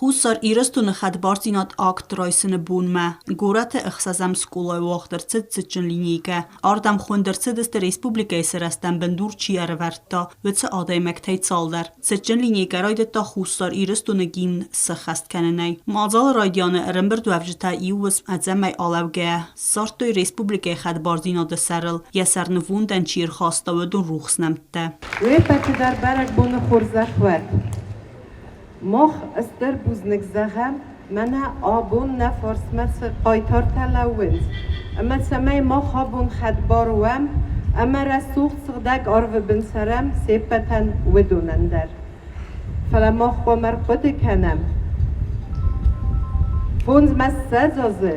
Хуссар Ирыстоны хӕдбардзинад акт райсыны бонмӕ горӕты ӕхсӕзӕм скъолайы уагъд ӕрцыд цытджын линейкӕ. Ардӕм хуынд ӕрцыдысты республикӕйы сырӕзтӕн бындур чи ӕрӕвӕрдта, уыцы адӕймӕгтӕй цалдӕр. Цытджын линейкӕ райдыдта Хуссар Ирыстоны гимн сӕххӕст кӕнынӕй. Мадзалы райдианы ӕрӕмбырдуӕвджытӕ иу уысм ӕдзӕмӕй алӕугӕйӕ ссардтой республикӕйы хӕдбардзинады сӕрыл йӕ сӕрнывондӕн чи ӕрхаста, уыдон рухс нӕмттӕ. Уе ппӕты дӕр бӕрӕгбоны хорзӕх уӕд! Мах стыр бузныг зӕгъӕм, мӕнӕ абон нӕ фарсмӕ цы хъайтартӕ лӕууынц, ӕмӕ цӕмӕй мах абон хӕдбар уӕм ӕмӕ рӕсугъд сыгъдӕг арвы бын цӕрӕм се ппӕтӕн уыдонӕн дӕр. Фӕлӕ мах хъуамӕ ӕрхъуыды кӕнӕм, 25 азы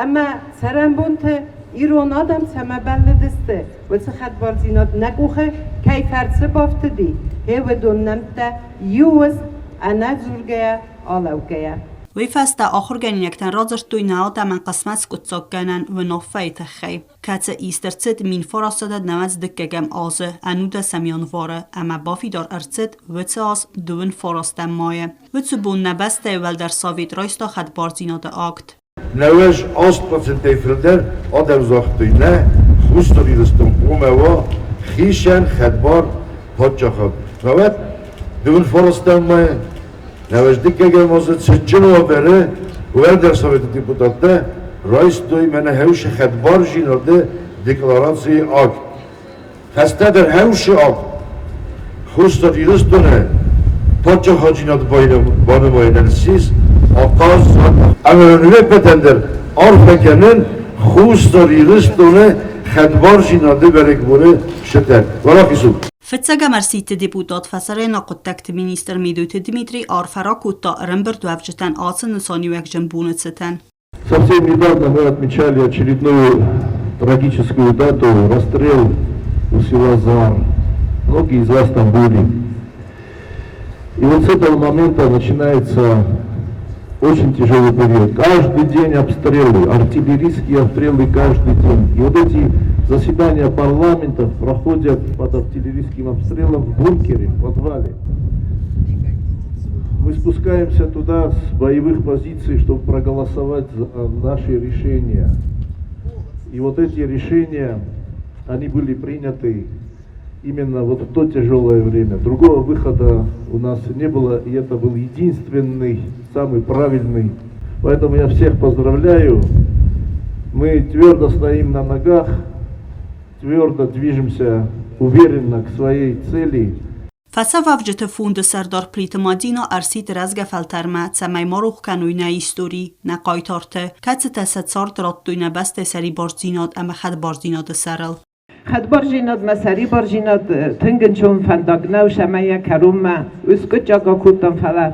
ӕмӕ цӕрӕнбонты ирон адӕм цӕмӕ бӕллыдысты, уыцы хӕдбардзинад нӕ къухы кӕй фӕрцы бафтыди, гъе уыдон нӕмттӕ иу уысм ӕнӕдзургӕйӕ алӕугӕйӕ. Уый фӕстӕ ахуыргӕнинӕгтӕн радзырдтой нӕ адӕмӕн хъысмӕт скъуыддзаггӕнӕн уынаффӕйы тыххӕй, кӕцы ист ӕрцыд 1992 азы ӕнудӕсӕм январы ӕмӕ бафидар ӕрцыд уыцы аз дыууын фарастӕм майы. Уыцы бон нӕ бӕстӕйы Уӕлдӕр Совет райста хӕдбардзинады акт. 98 процентӕй фылдӕр адӕм загътой нӕ, Хуссар Ирыстон хъуамӕ уа хицӕн хӕдбар паддзахад. Науӕд дыууын фарастӕм мӕйы, науӕд дыккӕгӕм азы цытджын уавӕры Уӕлдӕр Советы депутаттӕ райстой мӕнӕ хӕусы хӕдбардзинады декларацийы акт. Фӕстӕдӕр хӕусы акт Хуссар Ирыстоны паддзахаддзинад банымайынӕн ссис ахъаз ӕмӕ не ппӕтӕн дӕр арфӕ кӕнын Хуссар Ирыстоны хӕдбардзинады бӕрӕгбоны цытӕн. Уӕлахиз ут! Фыццӕгӕм ӕрсидты депутат фӕсарӕйнаг хъуыддӕгты министр Медойты Дмитрий арфӕ ракодта ӕрӕмбырдуӕвджытӕн ацы нысаниуӕгджын боны цытӕн. Совсем недавно мы отмечали очередную трагическую дату – расстрел у села Зар. Многие из вас там были. И вот с этого момента начинается очень тяжелый период. Каждый день обстрелы, артиллерийские обстрелы каждый день. И вот эти заседания парламентов проходят под артиллерийским обстрелом в бункере, в подвале. Мы спускаемся туда с боевых позиций, чтобы проголосовать за наши решения. И вот эти решения, они были приняты именно вот в то тяжелое время. Другого выхода у нас не было, и это был единственный, самый правильный. Поэтому я всех поздравляю. Мы твердо стоим на ногах, твердо движемся уверенно к своей цели. Фӕсӕвӕвджыты фонды сӕрдар Плиты Мадина ӕрсидт рӕзгӕ фӕлтӕрмӕ, цӕмӕй ма рох кӕной нӕ истори, нӕ хъайтарты, кӕцытӕ сӕ цард радтой нӕ бӕстӕйы сӕрибардзинад ӕмӕ хӕдбардзинады сӕрыл. Хӕдбардзинадмӕ сӕрибардзинад тынг ӕнцон фӕндаг нӕу, цӕмӕй йӕ кӕронмӕ скъуыддзаг акодтам, фӕлӕ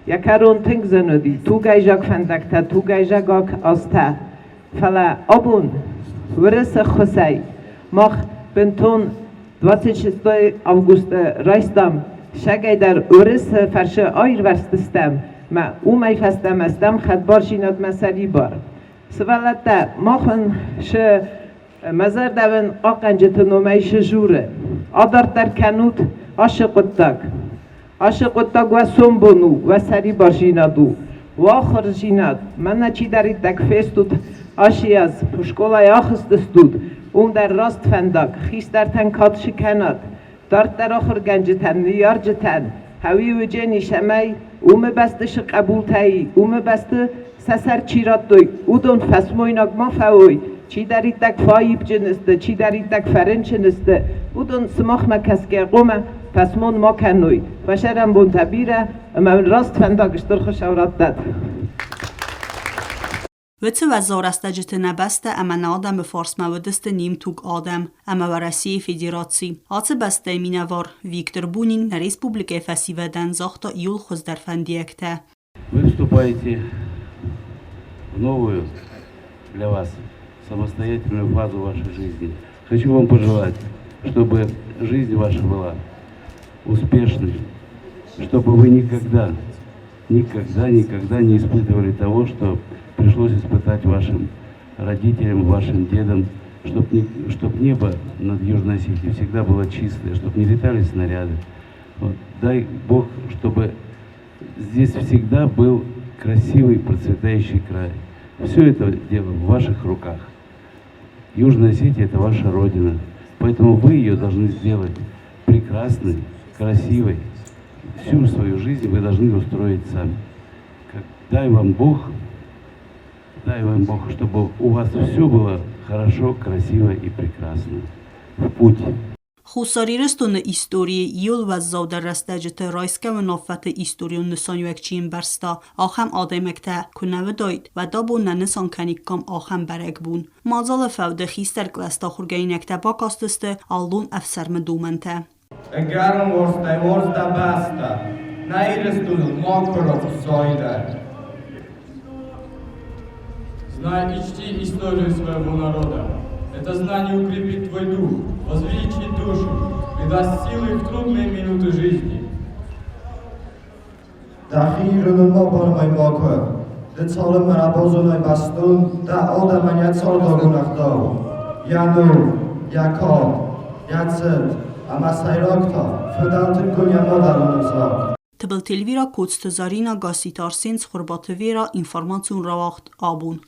йӕ кӕрон тынг зын уыди. Тугӕйзаг фӕндӕгтӕ, тугӕйзаг азтӕ. Фӕлӕ абон Уырысы ххуысӕй мах бынтон 26 августы райстам сӕгӕйдӕр Уырысы фӕрсы аирвӕзтыстӕм мӕ уымӕй фӕстӕмӕ стӕм хӕдбардзинадмӕ сӕрибар. Сывӕллӕттӕ, мах уын шы мӕ зӕрдӕ уын хъахъхъӕнджыты номӕй шы журы. Адарддӕр кӕнут ашы хъуыддаг. Ашы хъуыддаг уӕ сомбон у, уӕ сӕрибардзинад у, уӕ ахуырдзинад. Мӕнӕ чидӕриддӕр фестут ашы аз, скъолайы ахызтыстут, уым дӕр раст фӕндаг, хистӕртӕн кад шы кӕнат, дарддӕр ахуыргӕнджытӕн, ныййарджытӕн, хӕуи уыджени сӕмӕй, уымы бӕсты шы хъӕбултӕй, уымы бӕсты сӕ сӕр чи радтой, уыдон фӕсмойнаг ма фӕуой, чидӕриддӕр фӕаипджын сты, чидӕриддӕр фӕрынчын сты, уыдон сымахмӕ кӕсгӕ хъуамӕ фӕсмон ма кӕной. Фӕсӕрӕнбонтӕ бирӕ, ӕмӕ уын раст фӕндаг стыр Хуыцау раттӕд. Уыцы уӕззау рӕстӕджыты нӕ бӕстӕ ӕмӕ нӕ адӕмы фарсмӕ уыдысты не мтуг адӕм ӕмӕ Уӕрӕсейы Федераци. Ацы бӕстӕйы минӕвар Виктор Бунин нӕ республикӕйы фӕсивӕдӕн загъта иууыл хуыздӕр фӕндиӕгтӕ. Вы вступаете в новую для вас самостоятельную фазу вашей жизни. Хочу вам пожелать, чтобы жизнь ваша была успешной, чтобы вы никогда, никогда, никогда не испытывали того, что пришлось испытать вашим родителям, вашим дедам, чтобы чтоб небо над Южной Осетией всегда было чистое, чтобы не летали снаряды. Вот. Дай Бог, чтобы здесь всегда был красивый, процветающий край. Все это дело в ваших руках. Южная Осетия – это ваша родина. Поэтому вы ее должны сделать прекрасной, красивой. Всю свою жизнь вы должны устроить сами. Как, дай вам Бог, дай вам Бог, чтобы у вас все было хорошо, красиво и прекрасно. В путь! Хуссар Ирыстоны историйы иууыл уӕззаудӕр рӕстӕджыты райсгӕ уынаффӕты историон нысаниуӕг чи ӕмбӕрста, ахӕм адӕймӕгтӕ куы нӕ уыдаид, уӕд абон нӕ нысан кӕниккам ахӕм бӕрӕгбон. Мадзалы фӕуды хистӕр кълӕсты ахуыргӕнинӕгтӕ бакастысты аллон ӕфсӕрмы домӕнтӕ. Ӕгӕрон уарзтай уарзта бӕстӕ, нӕ Ирыстоныл макуы рохуыссай дӕр. Знай и чти историю своего народа. Это знание укрепит твой дух, возвеличит душу, придаст силы в трудные минуты жизни. Дӕхи ироныл ма банымай макуы, ды цалынмӕ нӕ базонай бӕстон дӕ адӕмӕн йӕ цардагон ӕгъдау, йӕ ном, йӕ кад, йӕ цыт ӕмӕ сӕйраг та фыдӕлтыккон йӕ мадӕлон ӕвзаг. Тыбылты Эльвира, Коцты Зӕринӕ, Гасситы Арсен, Цхуырбаты Вера, информацион рауагъд Абон.